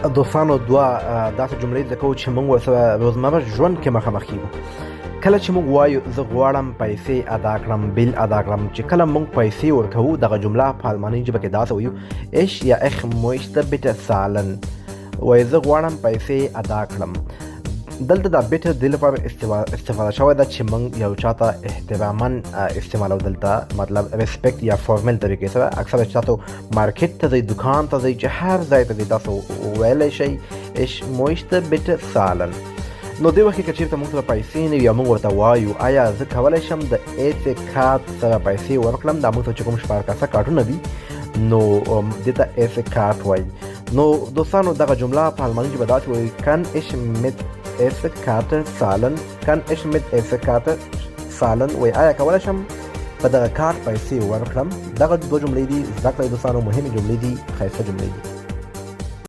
دوستانو، دوه داسې جملې زده کوو چې موږ ورسره روزمره ژوند کې مخامخ کیږو. کله چې موږ وایو زه غواړم پیسې ادا کړم، بیل ادا کړم، چې کله موږ پیسې ورکوو، دغه جمله په الماني ژبه کې داسې وایو: Ich یا ich möchte bitte zahlen. وایي زه غواړم پیسې ادا کړم. دلته دا bitte د لپاره استفاده شوی ده چې موږ یو چاته احتراما استعمالو. دلته مطلب respect یا formal طریقې سره. اکثره چې تاسو مارکیټ ته ځئ، دکان ته ځئ، چې هر ځای ته ځئ، تاسو ویلی شئ ich möchte bitte zahlen. نو دې وخت کې که چېرته موږ سره پیسې نه وي او موږ ورته وایو آیا زه کولی شم د EC کارت سره پیسې ورکړم؟ دا موږ ته چې کوم Sparkasse کارتونه دي، نو دې ته EC کارت وایي. نو دوستانو، دغه جمله په الماني ژبه داسې وایي: Kann ich mit EC-Karte zahlen؟ Kann ich mit EC-Karte zahlen؟ وایي آیا کولی شم په دغه کارت پیسې ورکړم؟ دغه دوه جملې دي، زده کړئ دوستانو، مهمې جملې دي، ښایسته جملې دي.